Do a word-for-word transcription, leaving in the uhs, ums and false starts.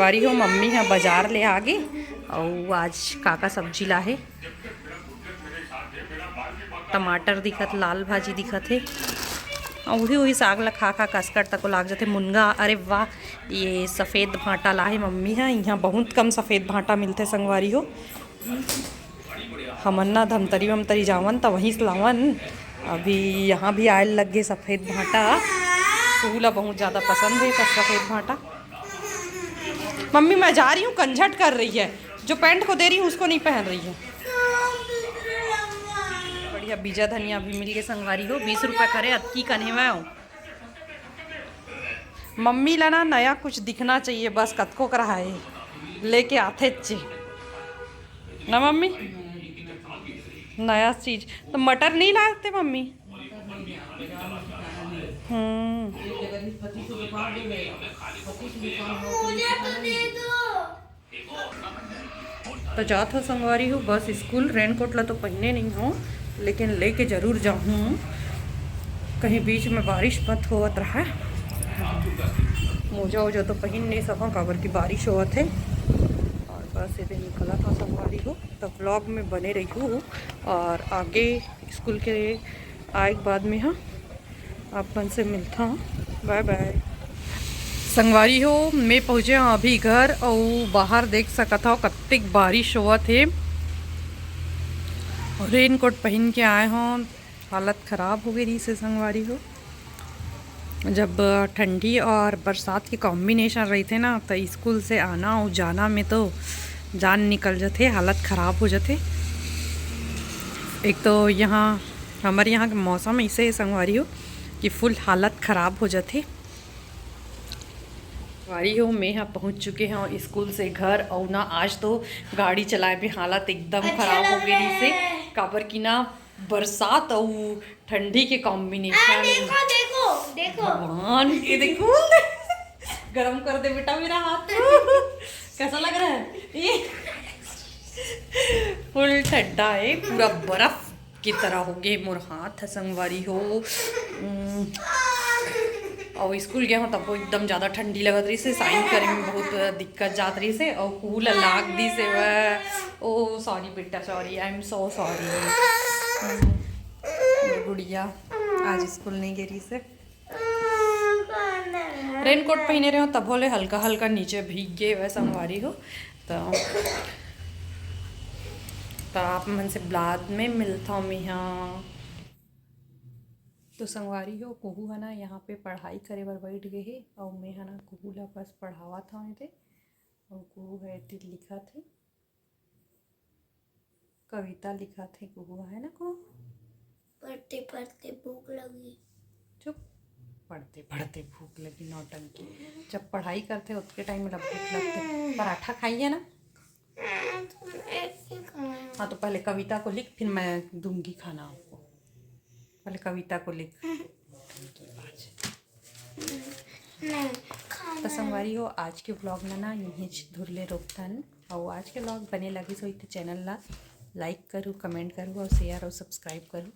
संगवारी हो, मम्मी ह बाजार ले आगे अउ आज का का सब्जी लाहे। टमाटर दिखत, लाल भाजी दिखत हे। अउ उही उही साग ला खा खा कसकट तको लाग जथे। मुनगा, अरे वाह, ये सफेद भांटा लाहे मम्मी ह। इहाँ बहुत कम सफेद भांटा मिलथे संगवारी हो। हमन ना धमतरी वमतरी जावन त वहीं से लावन। अभी यहाँ भी आयल लग गे सफेद भांटा। कुहू ला बहुत ज्यादा पसंद हे त सफेद भांटा। मम्मी, मैं जा रही हूँ, कंझट कर रही है, जो पैंट को दे रही हूँ उसको नहीं पहन रही है। बढ़िया बीजा धनिया भी मिल गए संगवारी हो, बीस रुपया करे, अतकी कन्हे मैं हूँ। मम्मी ला ना नया कुछ दिखना चाहिए, बस कतको करा है लेके आथे चे ना मम्मी, नया चीज। तो मटर नहीं लाते मम्मी? हम्म। तो जात हो संगवारी हो, बस स्कूल। रेनकोट ला तो पहने नहीं हो, लेकिन लेके जरूर जाहूँ। कहीं बीच में बारिश मत होवत रहा। मोजा वोजा तो पहन नहीं सको, काबर की बारिश होवत है। और बस ये निकलत हो संगवारी हो, तो व्लॉग में बने रही हो। और आगे स्कूल के आए के बाद में, हाँ, आप मन से मिलता हूँ। बाय बाय। संगवारी हो, मैं पहुँचे हूँ अभी घर, अउ बाहर देख सकत हव कत्तिक बारिश होवत हे। रेनकोट पहन के आए हव, हालत खराब हो गई रही से संगवारी हो। जब ठंडी और बरसात के कॉम्बिनेशन रहिथे ना, तो स्कूल से आना और जाना में तो जान निकल जथे, हालत खराब हो जथे। एक तो यहाँ, हमारे यहाँ के मौसम ऐसे है संगवारी हो कि फुल हालत खराब हो जथे। संगवारी हो, मैं यहाँ पहुँच चुके हूँ स्कूल से घर, और ना आज तो गाड़ी चलाए में हालत एकदम अच्छा खराब हो लग गई रहा से, है। काबर की ना बरसात और ठंडी के कॉम्बिनेशन। देखो, देखो, देखो। भगवान के देखो। गरम कर दे बेटा मेरा हाथ। कैसा लग रहा है ये? फुल ठंडा है, पूरा बर्फ की तरह हो गए मोर हाथ ह संगवारी हो। उम, और स्कूल गए हो तब वो एकदम ज़्यादा ठंडी लगत रही से, साइन करे में बहुत दिक्कत जात रही से, और कुहू ला लाग दी से वह। ओ सॉरी बेटा, sorry, I am so sorry। गुड़िया आज स्कूल नहीं गई रही से। रेनकोट पहने रहे हो तभो ले हल्का हल्का नीचे भीग गए वह संगवारी हो। तो, तो आप मन से बाद में मिलता हूँ मैं यहाँ। तो संगवारी हो, कुहू है ना यहाँ पे पढ़ाई करे बर बैठ गए है, और मैं है ना कुहू ला बस पढ़ावा था एदे, और कुहू है एती लिखा थे, कविता लिखा थे कुहू, है ना कुहू? पढ़ते पढ़ते भूख लगी। चुप, पढ़ते पढ़ते भूख लगी, नौटंकी। जब पढ़ाई करते उतके टाइम में भूख लगते। पराठा खाइए ना। हाँ, तो पहले कविता को लिख, फिर मैं दूंगी खाना आपको। पहले कविता को लिख। तो संगवारी हो, आज के व्लॉग में ना यहीं धुरले रोकथन। और आज के व्लॉग बने लगी सो तो चैनल ला लाइक करू, कमेंट करू और शेयर और सब्सक्राइब करू।